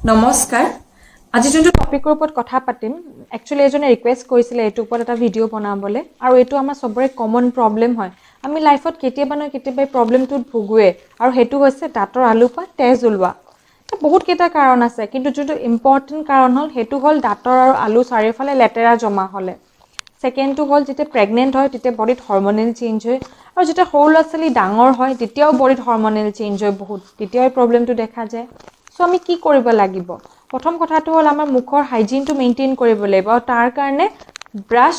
নমস্কাৰ। আজি যোনটো টপিকৰ ওপৰত কথা পাতিম, একচুৱেলি এজনে ৰিকুৱেষ্ট কৰিছিলে এইটোৰ ওপৰত এটা ভিডিঅ' বনাবলৈ আৰু এইটো আমাৰ চবৰে কমন প্ৰব্লেম হয়। আমি লাইফত কেতিয়াবা নহয় কেতিয়াবা এই প্ৰব্লেমটোত ভুগোৱে আৰু সেইটো হৈছে দাঁতৰ আলুৰ পৰা তেজ ওলোৱা। বহুত কেইটা কাৰণ আছে, কিন্তু যোনটো ইম্পৰ্টেণ্ট কাৰণ হ'ল, সেইটো হ'ল দাঁতৰ আৰু আলু চাৰিওফালে লেতেৰা জমা হ'লে। ছেকেণ্ডটো হ'ল যেতিয়া প্ৰেগনেণ্ট হয়, তেতিয়া বডিত হৰমনেল চেঞ্জ হয় আৰু যেতিয়া সৰু ল'ৰা ছোৱালী ডাঙৰ হয়, তেতিয়াও বডিত হৰমনেল চেঞ্জ হয় বহুত, তেতিয়াও এই প্ৰব্লেমটো দেখা যায়। চ' আমি কি কৰিব লাগিব? প্ৰথম কথাটো হ'ল আমাৰ মুখৰ হাইজিনটো মেইনটেইন কৰিব লাগিব আৰু তাৰ কাৰণে ব্ৰাছ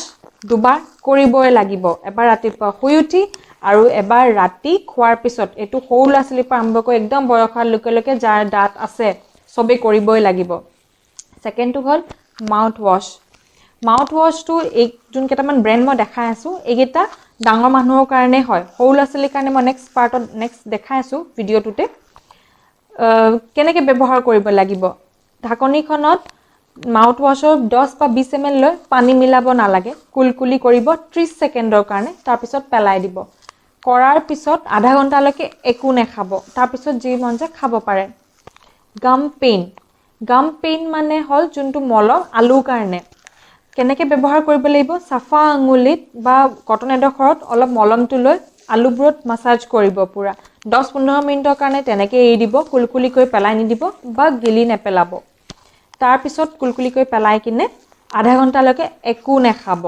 দুবাৰ কৰিবই লাগিব, এবাৰ ৰাতিপুৱা শুই উঠি আৰু এবাৰ ৰাতি খোৱাৰ পিছত। এইটো সৰু ল'ৰা ছোৱালীৰ পৰা আৰম্ভ কৰি একদম বয়সৰ লোকলৈকে যাৰ দাঁত আছে, চবেই কৰিবই লাগিব। ছেকেণ্ডটো হ'ল মাউথ ৱাছ। মাউথ ৱাছটো এই যোন কেইটামান ব্ৰেণ্ড মই দেখাই আছোঁ, এইকেইটা ডাঙৰ মানুহৰ কাৰণে হয়। সৰু ল'ৰা ছোৱালীৰ কাৰণে মই নেক্সট পাৰ্টত নেক্সট দেখাই আছোঁ ভিডিঅ'টোতে। কেনেকৈ ব্যৱহাৰ কৰিব লাগিব? ঢাকনিখনত মাউথ ৱাছৰ 10 বা 20 এম এল লৈ পানী মিলাব নালাগে, কুলকুলি কৰিব 30 ছেকেণ্ডৰ কাৰণে, তাৰপিছত পেলাই দিব। কৰাৰ পিছত আধা ঘণ্টালৈকে একো নাখাব, তাৰপিছত যি মন যায় খাব পাৰে। গাম পেইন। গাম পেইন মানে হ'ল যোনটো মলম আলুৰ কাৰণে। কেনেকৈ ব্যৱহাৰ কৰিব লাগিব? চাফা আঙুলিত বা কটন এডোখৰত অলপ মলমটো লৈ আলুবোৰত মাছাজ কৰিব পূৰা 10-15 মিনিটৰ কাৰণে। তেনেকৈ এৰি দিব, কুলকুলি কৰি পেলাই নিদিব বা গিলি নেপেলাব। তাৰপিছত কুলকুলি কৰি পেলাই কিনে আধা ঘণ্টালৈকে একো নাখাব।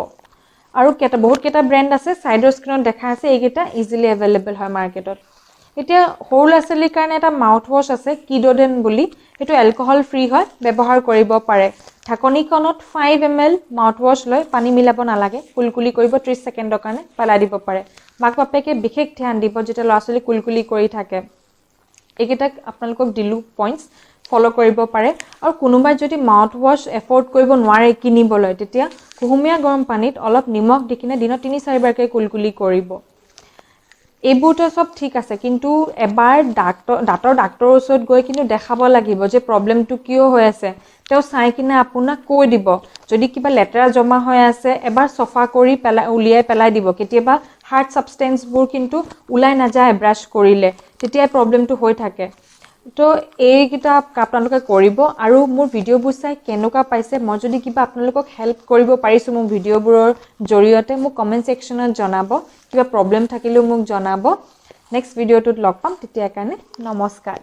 আৰু বহুতকেইটা ব্ৰেণ্ড আছে, ছাইডৰ স্ক্ৰীণত দেখা আছে, এইকেইটা ইজিলি এভেইলেবল হয় মাৰ্কেটত। এতিয়া সৰু ল'ৰা ছোৱালীৰ কাৰণে এটা মাউথ ৱাছ আছে কিডোডেন বুলি, সেইটো এলকহল ফ্ৰী হয়, ব্যৱহাৰ কৰিব পাৰে। ঢাকনিখনত 5 এম এল মাউথ ৱাছ লৈ পানী মিলাব নালাগে, কুলকুলি কৰিব 30 ছেকেণ্ডৰ কাৰণে, পেলাই দিব পাৰে। মাক বাপেকে বিশেষ ধ্যান দিব যেতিয়া ল'ৰা ছোৱালী কুলকুলি কৰি থাকে। এইকেইটাক আপোনালোকক দিলোঁ পইণ্টছ, ফ'ল' কৰিব পাৰে। আৰু কোনোবাই যদি মাউথ ৱাছ এফৰ্ড কৰিব নোৱাৰে কিনিবলৈ, তেতিয়া কুহুমীয়া গৰম পানীত অলপ নিমখ দি কিনে দিনত তিনি চাৰিবাৰকৈ কুলকুলি কৰিব। এইবোৰতো চব ঠিক আছে, কিন্তু এবাৰ দাঁতৰ ডাক্তৰৰ ওচৰত গৈ কিন্তু দেখাব লাগিব যে প্ৰব্লেমটো কিয় হৈ আছে। তেওঁ চাই কিনে আপোনাক কৈ দিব। যদি কিবা লেতেৰা জমা হৈ আছে, এবাৰ চফা কৰি পেলাই উলিয়াই পেলাই দিব। কেতিয়াবা হাৰ্ড ছাবষ্টেঞ্চবোৰ কিন্তু ওলাই নাযায় ব্ৰাছ কৰিলে, তেতিয়াই প্ৰব্লেমটো হৈ থাকে। তো এইকেইটা আপোনালোকে কৰিব আৰু মোৰ ভিডিঅ'বোৰ চাই কেনেকুৱা পাইছে, মই যদি কিবা আপোনালোকক হেল্প কৰিব পাৰিছোঁ মোৰ ভিডিঅ'বোৰৰ জৰিয়তে, মোক কমেণ্ট ছেকশ্যনত জনাব। কিবা প্ৰব্লেম থাকিলেও মোক জনাব। নেক্সট ভিডিঅ'টোত লগ পাম, তেতিয়াৰ কাৰণে নমস্কাৰ।